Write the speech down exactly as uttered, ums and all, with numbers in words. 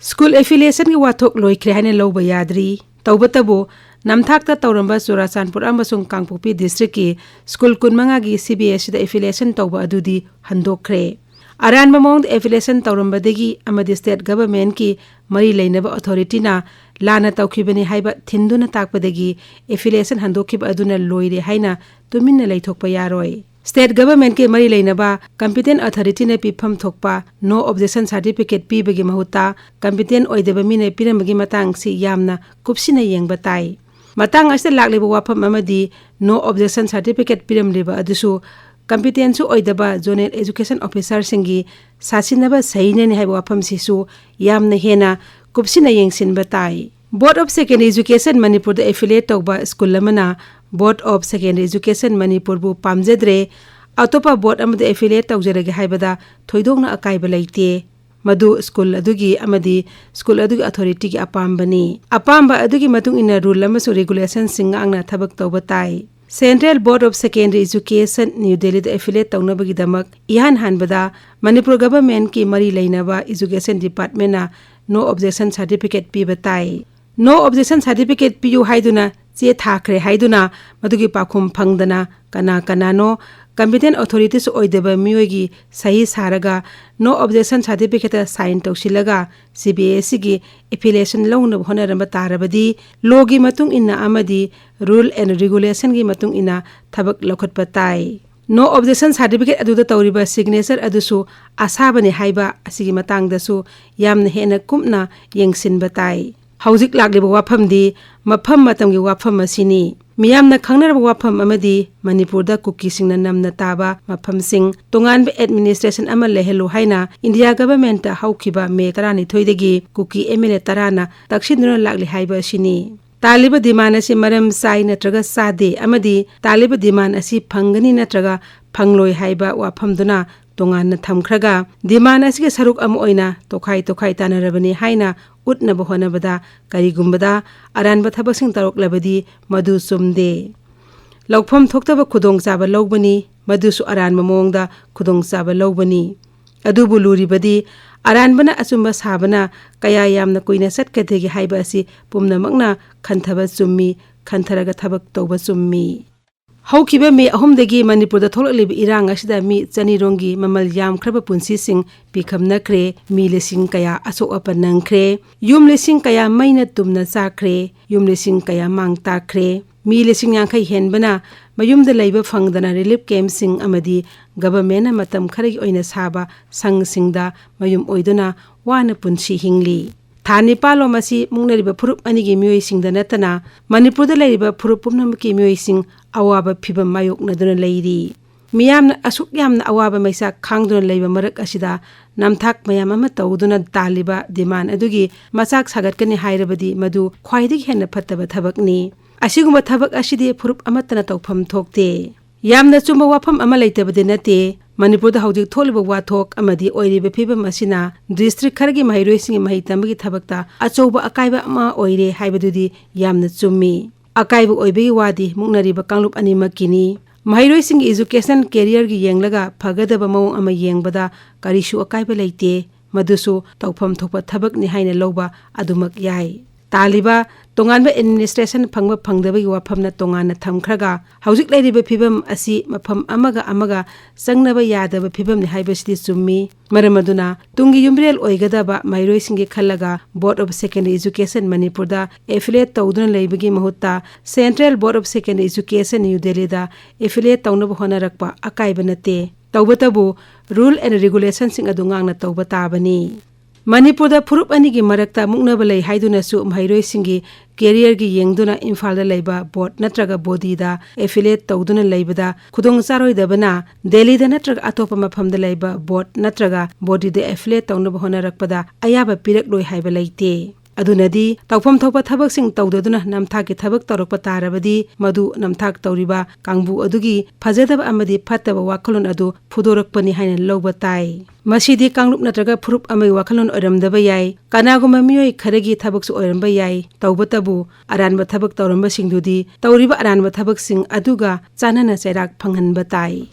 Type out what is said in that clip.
School ꯑꯦꯐꯤꯂꯤꯌꯦꯁꯟꯒꯤ ꯋꯥꯊꯣꯛ ꯂꯣꯏꯈ꯭ꯔꯦ ꯍꯥꯏꯅ ꯂꯧꯕ ꯌꯥꯗ꯭ꯔꯤ꯫ ꯇꯧꯕꯇꯕꯨ, ꯅꯝꯊꯥꯛꯇ ꯇꯧꯔꯝꯕ ꯆꯨꯔꯥꯆꯥꯟꯄꯨꯔ ꯑꯃꯁꯨꯡ ꯀꯥꯡꯄꯣꯛꯄꯤ ꯗꯤꯁꯇ꯭ꯔꯤꯛꯀꯤ ꯁ꯭ꯀꯨꯜ ꯀꯨꯟꯃꯉꯥꯒꯤ ꯁꯤ ꯕꯤ ꯑꯦꯁ ꯏꯗ ꯑꯦꯐꯤꯂꯤꯌꯦꯁꯟ ꯇꯧꯕ ꯑꯗꯨꯗꯤ ꯍꯟꯗꯣꯛꯈ꯭ꯔꯦ꯫ ꯑꯔꯥꯟꯕ ꯃꯑꯣꯡꯗ ꯑꯦꯐꯤꯂꯤꯌꯦꯁꯟ ꯇꯧꯔꯝꯕꯗꯒꯤ ꯑꯃꯗꯤ ꯁ꯭ꯇꯦꯠ ꯒꯚꯔꯟꯃꯦꯟꯠꯀꯤ ꯃꯔꯤ ꯂꯩꯅꯕ ꯑꯣꯊꯣꯔꯤꯇꯤꯅ ꯂꯥꯟꯅ ꯇꯧꯈꯤꯕꯅꯤ ꯍꯥꯏꯕ ꯊꯤꯟꯗꯨꯅ ꯇꯥꯛꯄꯗꯒꯤ ꯑꯦꯐꯤꯂꯤꯌꯦꯁꯟ ꯍꯟꯗꯣꯛꯈꯤꯕ ꯑꯗꯨꯅ ꯂꯣꯏꯔꯦ ꯍꯥꯏꯅ ꯇꯨꯃꯤꯟꯅ ꯂꯩꯊꯣꯛꯄ ꯌꯥꯔꯣꯏ꯫ ꯁ꯭ꯇꯦꯠ ꯒꯚꯔꯟꯃꯦꯟꯠꯀꯤ ꯃꯔꯤ ꯂꯩꯅꯕ ꯀꯝꯄꯤꯇꯦꯟ ꯑꯣꯊꯣꯔꯤꯇꯤꯅ ꯄꯤꯐꯝ ꯊꯣꯛꯄ ꯅꯣ ꯑꯣꯕꯖꯦꯛꯁꯟ ꯁꯥꯔꯇꯤꯐꯤꯀꯦꯠ ꯄꯤꯕꯒꯤ ꯃꯍꯨꯠꯇ ꯀꯝꯄꯤꯇꯦꯟ ꯑꯣꯏꯗꯕ ꯃꯤꯅ ꯄꯤꯔꯝꯕꯒꯤ ꯃꯇꯥꯡꯁꯤ ꯌꯥꯝꯅ ꯀꯨꯞꯁꯤꯟꯅ ꯌꯦꯡꯕ ꯇꯥꯏ꯫ ꯃꯇꯥꯡ ꯑꯁꯤꯗ ꯂꯥꯛꯂꯤꯕ ꯋꯥꯐꯝ ꯑꯃꯗꯤ ꯅꯣ ꯑꯣꯕꯖꯦꯛꯁꯟ ꯁꯥꯔꯇꯤꯐꯤꯀꯦꯠ ꯄꯤꯔꯝꯂꯤꯕ ꯑꯗꯨꯁꯨ ꯀꯝꯄꯤꯇꯦꯟꯁꯨ ꯑꯣꯏꯗꯕ ꯖꯣꯅꯦꯜ ꯑꯦꯖꯨꯀꯦꯁꯟ ꯑꯣꯐꯤꯁꯥꯔꯁꯤꯡꯒꯤ ꯁꯥꯁꯤꯟꯅꯕ ꯁꯍꯤꯅꯅꯤ ꯍꯥꯏꯕ ꯋꯥꯐꯝꯁꯤꯁꯨ ꯌꯥꯝꯅ ꯍꯦꯟꯅ ꯀꯨꯞꯁꯤꯟꯅ ꯌꯦꯡꯁꯤꯟꯕ ꯇꯥꯏ꯫ ꯕꯣꯔꯗ ꯑꯣꯐ ꯁꯦꯀꯦꯟꯗꯔꯤ ꯑꯦꯖꯨꯀꯦꯁꯟ ꯃꯅꯤꯄꯨꯔꯗ ꯑꯦꯐꯤꯂꯤꯌꯦꯠ ꯇꯧꯕ ꯁ꯭ꯀꯨꯜ ꯑꯃꯅ ꯕꯣꯔꯗ ꯑꯣꯐ ꯁꯦꯀꯦꯟꯗꯔꯤ ꯑꯦꯖꯨꯀꯦꯁꯟ ꯃꯅꯤꯄꯨꯔꯕꯨ ꯄꯥꯝꯖꯗ꯭ꯔꯦ, ꯑꯇꯣꯞꯄ ꯕꯣꯔꯗ ꯑꯃꯗ ꯑꯦꯐꯤꯂꯤꯌꯦꯠ ꯇꯧꯖꯔꯒꯦ ꯍꯥꯏꯕꯗ ꯊꯣꯏꯗꯣꯛꯅ ꯑꯀꯥꯏꯕ ꯂꯩꯇꯦ꯫ ꯃꯗꯨ ꯁ꯭ꯀꯨꯜ ꯑꯗꯨꯒꯤ ꯑꯃꯗꯤ ꯁ꯭ꯀꯨꯜ ꯑꯗꯨꯒꯤ ꯑꯣꯊꯣꯔꯤꯇꯤꯒꯤ ꯑꯄꯥꯝꯕꯅꯤ꯫ ꯑꯄꯥꯝꯕ ꯑꯗꯨꯒꯤ ꯃꯇꯨꯡ ꯏꯟꯅ ꯔꯨꯜ ꯑꯃꯁꯨꯡ ꯔꯤꯒꯨꯂꯦꯁꯟꯁꯤꯡ ꯉꯥꯛꯅ ꯊꯕꯛ ꯇꯧꯕ ꯇꯥꯏ꯫ Central board of secondary education, new ꯗꯦꯜꯂꯤꯗ ꯑꯦꯐꯤꯂꯤꯌꯦꯠ ꯇꯧꯅꯕꯒꯤꯗꯃꯛ ꯏꯍꯥꯟ ꯍꯥꯟꯕꯗ ꯃꯅꯤꯄꯨꯔ ꯒꯚꯔꯟꯃꯦꯟꯠꯀꯤ ꯃꯔꯤ ꯂꯩꯅꯕ ꯑꯦꯖꯨꯀꯦꯁꯟ ꯗꯤꯄꯥꯔꯠꯃꯦꯟꯠꯅ ꯅꯣ ꯑꯣꯕꯖꯦꯛꯁꯟ ꯁꯥꯔꯇꯤꯐꯤꯀꯦꯠ ꯄꯤꯕ ꯇꯥꯏ꯫ ꯅꯣ ꯑꯣꯕꯖꯦꯛꯁꯟ ꯁꯥꯔꯇꯤꯐꯤꯀꯦꯠ ꯄꯤꯌꯨ ꯍꯥꯏꯗꯨꯅ ꯆꯦ ꯊꯥꯈ꯭ꯔꯦ ꯍꯥꯏꯗꯨꯅ ꯃꯗꯨꯒꯤ ꯄꯥꯎꯈꯨꯝ ꯐꯪꯗꯅ ꯀꯅꯥ ꯀꯅꯥꯅꯣ ꯀꯝꯄꯤꯇꯦꯟ ꯑꯣꯊꯣꯔꯤꯇꯤꯁꯨ ꯑꯣꯏꯗꯕ ꯃꯤꯑꯣꯏꯒꯤ ꯁꯍꯤ ꯁꯥꯔꯒ ꯅꯣ ꯑꯣꯕꯖꯦꯛꯁꯟ ꯁꯥꯔꯇꯤꯐꯤꯀꯦꯠꯇ ꯁꯥꯏꯟ ꯇꯧꯁꯤꯜꯂꯒ ꯁꯤ ꯕꯤ ꯑꯦꯁ ꯏꯒꯤ ꯑꯦꯐꯤꯂꯤꯌꯦꯁꯟ ꯂꯧꯅꯕ ꯍꯣꯠꯅꯔꯝꯕ ꯇꯥꯔꯕꯗꯤ ꯂꯣꯒꯤ ꯃꯇꯨꯡ ꯏꯟꯅ ꯑꯃꯗꯤ ꯔꯨꯜ ꯑꯦꯟ ꯔꯤꯒꯨꯂꯦꯁꯟꯒꯤ ꯃꯇꯨꯡ ꯏꯟꯅ ꯊꯕꯛ ꯂꯧꯈꯠꯄ ꯇꯥꯏ꯫ ꯅꯣ ꯑꯣꯕꯖꯦꯛꯁꯟ ꯁꯥꯔꯇꯤꯐꯤꯀꯦꯠ ꯑꯗꯨꯗ ꯇꯧꯔꯤꯕ ꯁꯤꯒꯅꯦꯆꯔ ꯑꯗꯨꯁꯨ ꯑꯁꯥꯕꯅꯤ ꯍꯥꯏꯕ ꯑꯁꯤꯒꯤ ꯃꯇꯥꯡꯗꯁꯨ ꯌꯥꯝꯅ ꯍꯦꯟꯅ ꯀꯨꯞꯅ ꯌꯦꯡꯁꯤꯟꯕ ꯇꯥꯏ꯫ ꯍꯧꯖꯤꯛ ꯂꯥꯛꯂꯤꯕ ꯋꯥꯐꯝꯗꯤ ꯃꯐꯝ ꯃꯇꯝꯒꯤ ꯋꯥꯐꯝ ꯑꯁꯤꯅꯤ꯫ ꯃꯤꯌꯥꯝꯅ ꯈꯪꯅꯔꯕ ꯋꯥꯐꯝ ꯑꯃꯗꯤ ꯃꯅꯤꯄꯨꯔꯗ ꯀꯨꯀꯤꯁꯤꯡꯅ ꯅꯝꯅ ꯇꯥꯕ ꯃꯐꯝꯁꯤꯡ ꯇꯣꯉꯥꯟꯕ ꯑꯦꯗꯃꯤꯅꯤꯁꯇ꯭ꯔꯦꯁꯟ ꯑꯃ ꯂꯩꯍꯜꯂꯨ ꯍꯥꯏꯅ ꯏꯟꯗꯤꯌꯥ ꯒꯚꯔꯟꯃꯦꯟꯠꯇ ꯍꯧꯈꯤꯕ ꯃꯦ ꯇꯔꯥꯅꯤꯊꯣꯏꯗꯒꯤ ꯀꯨꯀꯤ ꯑꯦꯝ ꯑꯦꯜ ꯑꯦ ꯇꯔꯥꯅ ꯇꯛꯁꯤꯟꯗꯨꯅ ꯂꯥꯛꯂꯤ ꯍꯥꯏꯕ ꯑꯁꯤꯅꯤ꯫ ꯇꯥꯜꯂꯤꯕ ꯗꯤꯃꯥꯟ ꯑꯁꯤ ꯃꯔꯝ ꯆꯥꯏ ꯅꯠꯇ꯭ꯔꯒ ꯆꯥꯗꯦ ꯑꯃꯗꯤ ꯇꯥꯜꯂꯤꯕ ꯗꯤꯃꯥꯟ ꯑꯁꯤ ꯐꯪꯒꯅꯤ ꯅꯠꯇ꯭ꯔꯒ ꯐꯪꯂꯣꯏ ꯍꯥꯏꯕ ꯋꯥꯐꯝꯗꯨꯅ ꯇꯣꯉꯥꯟꯅ ꯊꯝꯈ꯭ꯔꯒ ꯗꯤꯃꯥꯟ ꯑꯁꯤꯒꯤ ꯁꯔꯨꯛ ꯑꯃ ꯑꯣꯏꯅ ꯇꯣꯈꯥꯏ ꯇꯣꯈꯥꯏ ꯇꯥꯟꯅꯔꯕꯅꯤ ꯍꯥꯏꯅ ꯎꯠꯅꯕ ꯍꯣꯠꯅꯕꯗ ꯀꯔꯤꯒꯨꯝꯕꯗ ꯑꯔꯥꯟꯕ ꯊꯕꯛꯁꯤꯡ ꯇꯧꯔꯛꯂꯕꯗꯤ ꯃꯗꯨ ꯆꯨꯝꯗꯦ꯫ ꯂꯧꯐꯝ ꯊꯣꯛꯇꯕ ꯈꯨꯗꯣꯡꯆꯥꯕ ꯂꯧꯕꯅꯤ, ꯃꯗꯨꯁꯨ ꯑꯔꯥꯟꯕ ꯃꯑꯣꯡꯗ ꯈꯨꯗꯣꯡꯆꯥꯕ ꯂꯧꯕꯅꯤ꯫ ꯑꯗꯨꯕꯨ ꯂꯨꯔꯤꯕꯗꯤ ꯑꯔꯥꯟꯕꯅ ꯑꯆꯨꯝꯕ ꯁꯥꯕꯅ ꯀꯌꯥ ꯌꯥꯝꯅ ꯀꯨꯏꯅ ꯆꯠꯀꯗꯒꯦ ꯍꯥꯏꯕ ꯑꯁꯤ ꯄꯨꯝꯅꯃꯛꯅ ꯈꯟꯊꯕ ꯆꯨꯝꯃꯤ, ꯈꯟꯊꯔꯒ ꯊꯕꯛ ꯇꯧꯕ ꯆꯨꯝꯃꯤ꯫ ꯍꯧꯈꯤꯕ ꯃꯦ ꯑꯍꯨꯝꯗꯒꯤ ꯃꯅꯤꯄꯨꯔꯗ ꯊꯣꯛꯂꯛꯂꯤꯕ ꯏꯔꯥꯡ ꯑꯁꯤꯗ ꯃꯤ ꯆꯅꯤꯔꯣꯝꯒꯤ ꯃꯃꯜ ꯌꯥꯝꯈ꯭ꯔꯕ ꯄꯨꯟꯁꯤꯁꯤꯡ ꯄꯤꯈꯝꯅꯈ꯭ꯔꯦ, ꯃꯤ ꯂꯤꯁꯤꯡ ꯀꯌꯥ ꯑꯁꯣꯛ ꯑꯄꯟ ꯅꯪꯈ꯭ꯔꯦ, ꯌꯨꯝ ꯂꯤꯁꯤꯡ ꯀꯌꯥ ꯃꯩꯅ ꯇꯨꯝꯅ ꯆꯥꯛꯈ꯭ꯔꯦ, ꯌꯨꯝ ꯂꯤꯁꯤꯡ ꯀꯌꯥ ꯃꯥꯡ ꯇꯥꯛꯈ꯭ꯔꯦ꯫ ꯃꯤ ꯂꯤꯁꯤꯡ ꯌꯥꯡꯈꯩ ꯍꯦꯟꯕꯅ ꯃꯌꯨꯝꯗ ꯂꯩꯕ ꯐꯪꯗꯅ ꯔꯤꯂꯤꯐ ꯀꯦꯝꯞꯁꯤꯡ ꯑꯃꯗꯤ ꯒꯚꯔꯟꯃꯦꯟꯠꯅ ꯃꯇꯝ ꯈꯔꯒꯤ ꯑꯣꯏꯅ ꯁꯥꯕ ꯁꯪꯁꯤꯡꯗ ꯃꯌꯨꯝ ꯑꯣꯏꯗꯨꯅ ꯋꯥꯅ ꯄꯨꯟꯁꯤ ꯍꯤꯡꯂꯤ꯫ ꯊꯥ ꯅꯤꯄꯥꯜꯂꯣꯝ ꯑꯁꯤ ꯃꯨꯛꯅꯔꯤꯕ ꯐꯨꯔꯨꯞ ꯑꯅꯤꯒꯤ ꯃꯤꯑꯣꯏꯁꯤꯡꯗ ꯅꯠꯇꯅ ꯃꯅꯤꯄꯨꯔꯗ ꯂꯩꯔꯤꯕ ꯐꯨꯔꯨꯞ ꯄꯨꯝꯅꯃꯛꯀꯤ ꯃꯤꯑꯣꯏꯁꯤꯡ ꯑꯋꯥꯕ ꯐꯤꯚꯝ ꯃꯥꯌꯣꯛꯅꯗꯨꯅ ꯂꯩꯔꯤ꯫ ꯃꯤꯌꯥꯝꯅ ꯑꯁꯨꯛ ꯌꯥꯝꯅ ꯑꯋꯥꯕ ꯃꯩꯁꯥꯛ ꯈꯥꯡꯗꯨꯅ ꯂꯩꯕ ꯃꯔꯛ ꯑꯁꯤꯗ ꯅꯝꯊꯥꯛ ꯃꯌꯥꯝ ꯑꯃ ꯇꯧꯗꯨꯅ ꯇꯥꯜꯂꯤꯕ ꯗꯤꯃꯥꯟ ꯑꯗꯨꯒꯤ ꯃꯆꯥꯛ ꯁꯥꯒꯠꯀꯅꯤ ꯍꯥꯏꯔꯕꯗꯤ ꯃꯗꯨ ꯈ꯭ꯋꯥꯏꯗꯒꯤ ꯍꯦꯟꯅ ꯐꯠꯇꯕ ꯊꯕꯛꯅꯤ꯫ ꯑꯁꯤꯒꯨꯝꯕ ꯊꯕꯛ ꯑꯁꯤꯗꯤ ꯐꯨꯔꯨꯞ ꯑꯃꯠꯇꯅ ꯇꯧꯐꯝ ꯊꯣꯛꯇꯦ꯫ ꯌꯥꯝꯅ ꯆꯨꯝꯕ ꯋꯥꯐꯝ ꯑꯃ ꯂꯩꯇꯕꯗꯤ ꯅꯠꯇꯦ꯫ ꯃꯅꯤꯄꯨꯔꯗ ꯍꯧꯖꯤꯛ ꯊꯣꯛꯂꯤꯕ ꯋꯥꯊꯣꯛ ꯑꯃꯗꯤ ꯑꯣꯏꯔꯤꯕ ꯐꯤꯕꯝ ꯑꯁꯤꯅ ꯗꯤꯁꯇ꯭ꯔꯤꯛ ꯈꯔꯒꯤ ꯃꯍꯩꯔꯣꯏꯁꯤꯡꯒꯤ ꯃꯍꯩ ꯇꯝꯕꯒꯤ ꯊꯕꯛꯇ ꯑꯆꯧꯕ ꯑꯀꯥꯏꯕ ꯑꯃ ꯑꯣꯏꯔꯦ ꯍꯥꯏꯕꯗꯨꯗꯤ ꯌꯥꯝꯅ ꯆꯨꯝꯃꯤ꯫ ꯑꯀꯥꯏꯕ ꯑꯣꯏꯕꯒꯤ ꯋꯥꯗꯤ ꯃꯨꯛꯅꯔꯤꯕ ꯀꯥꯡꯂꯨꯞ ꯑꯅꯤꯃꯛꯀꯤꯅꯤ꯫ ꯃꯍꯩꯔꯣꯏꯁꯤꯡꯒꯤ ꯏꯖꯨꯀꯦꯁꯟ ꯀꯦꯔꯤꯌꯔꯒꯤ ꯌꯦꯡꯂꯒ ꯐꯒꯗꯕ ꯃꯑꯣꯡ ꯑꯃ ꯌꯦꯡꯕꯗ ꯀꯔꯤꯁꯨ ꯑꯀꯥꯏꯕ ꯂꯩꯇꯦ꯫ ꯃꯗꯨꯁꯨ ꯇꯧꯐꯝ ꯊꯣꯛꯄ ꯊꯕꯛꯅꯤ ꯍꯥꯏꯅ ꯂꯧꯕ ꯑꯗꯨꯃꯛ ꯌꯥꯏ꯫ ꯇꯥꯜꯂꯤꯕ ꯇꯣꯉꯥꯟꯕ ꯑꯦꯗꯃꯤꯅꯤꯁꯇ꯭ꯔꯦꯁꯟ ꯐꯪꯕ ꯐꯪꯗꯕꯒꯤ ꯋꯥꯐꯝꯅ ꯇꯣꯉꯥꯟꯅ ꯊꯝꯈ꯭ꯔꯒ, ꯍꯧꯖꯤꯛ ꯂꯩꯔꯤꯕ ꯐꯤꯕꯝ ꯑꯁꯤ ꯃꯐꯝ ꯑꯃꯒ ꯑꯃꯒ ꯆꯪꯅꯕ ꯌꯥꯗꯕ ꯐꯤꯕꯝꯅꯤ ꯍꯥꯏꯕꯁꯤꯗꯤ ꯆꯨꯝꯃꯤ꯫ ꯃꯔꯝ ꯑꯗꯨꯅ ꯇꯨꯡꯒꯤ ꯌꯨꯝꯕꯤꯔꯦꯜ ꯑꯣꯏꯒꯗꯕ ꯃꯍꯩꯔꯣꯏꯁꯤꯡꯒꯤ ꯈꯜꯂꯒ Board of Secondary Education ꯃꯅꯤꯄꯨꯔꯗ affiliate ꯇꯧꯗꯨꯅ ꯂꯩꯕꯒꯤ ꯃꯍꯨꯠꯇ Central Board of Secondary Education new ꯗꯦꯜꯂꯤꯗ affiliate ꯇꯧꯅꯕ ꯍꯣꯠꯅꯔꯛꯄ ꯑꯀꯥꯏꯕ ꯅꯠꯇꯦ꯫ ꯇꯧꯕꯇꯕꯨ rule and regulationꯁꯤꯡ ꯑꯗꯨ ꯉꯥꯛꯅ ꯇꯧꯕ ꯇꯥꯕꯅꯤ꯫ ꯃꯅꯤꯄꯨꯔꯗ ꯐꯨꯔꯨꯞ ꯑꯅꯤꯒꯤ ꯃꯔꯛꯇ ꯃꯨꯛꯅꯕ ꯂꯩ ꯍꯥꯏꯗꯨꯅꯁꯨ ꯃꯍꯩꯔꯣꯏꯁꯤꯡꯒꯤ ꯀꯦꯔꯤꯌꯔꯒꯤ ꯌꯦꯡꯗꯨꯅ ꯏꯝꯐꯥꯜꯗ ꯂꯩꯕ ꯕꯣꯔꯗ ꯅꯠꯇ꯭ꯔꯒ ꯕꯣꯗꯤꯗ affiliate ꯇꯧꯗꯨꯅ ꯂꯩꯕꯗ ꯈꯨꯗꯣꯡ ꯆꯥꯔꯣꯏꯗꯕꯅ ꯗꯦꯜꯂꯤꯗ ꯅꯠꯇ꯭ꯔꯒ ꯑꯇꯣꯞꯄ ꯃꯐꯝꯗ ꯂꯩꯕ ꯕꯣꯔꯗ ꯅꯠꯇ꯭ꯔꯒ ꯕꯣꯗꯤꯗ affiliate ꯇꯧꯅꯕ ꯍꯣꯠꯅꯔꯛꯄꯗ ꯑꯌꯥꯕ ꯄꯤꯔꯛꯂꯣꯏ ꯍꯥꯏꯕ ꯂꯩꯇꯦ꯫ ꯑꯗꯨꯅꯗꯤ ꯇꯧꯐꯝ ꯊꯣꯛꯄ ꯊꯕꯛꯁꯤꯡ ꯇꯧꯗꯗꯨꯅ ꯅꯝꯊꯥꯛꯀꯤ ꯊꯕꯛ ꯇꯧꯔꯛꯄ ꯇꯥꯔꯕꯗꯤ ꯃꯗꯨ ꯅꯝꯊꯥꯛ ꯇꯧꯔꯤꯕ ꯀꯥꯡꯕꯨ ꯑꯗꯨꯒꯤ ꯐꯖꯗꯕ ꯑꯃꯗꯤ ꯐꯠꯇꯕ ꯋꯥꯈꯜꯂꯣꯟ ꯑꯗꯨ ꯐꯨꯗꯣꯔꯛꯄꯅꯤ ꯍꯥꯏꯅ ꯂꯧꯕ ꯇꯥꯏ꯫ ꯃꯁꯤꯗꯤ ꯀꯥꯡꯂꯨꯞ ꯅꯠꯇ꯭ꯔꯒ ꯐꯨꯔꯨꯞ ꯑꯃꯒꯤ ꯋꯥꯈꯜꯂꯣꯟ ꯑꯣꯏꯔꯝꯗꯕ ꯌꯥꯏ, ꯀꯅꯥꯒꯨꯝꯕ ꯃꯤꯑꯣꯏ ꯈꯔꯒꯤ ꯊꯕꯛꯁꯨ ꯑꯣꯏꯔꯝꯕ ꯌꯥꯏ꯫ ꯇꯧꯕꯇꯕꯨ ꯑꯔꯥꯟꯕ ꯊꯕꯛ ꯇꯧꯔꯝꯕꯁꯤꯡꯗꯨꯗꯤ ꯇꯧꯔꯤꯕ ꯑꯔꯥꯟꯕ ꯊꯕꯛꯁꯤꯡ ꯑꯗꯨꯒ ꯆꯥꯟꯅꯅ ꯆꯩꯔꯥꯛ ꯐꯪꯍꯟꯕ ꯇꯥꯏ꯫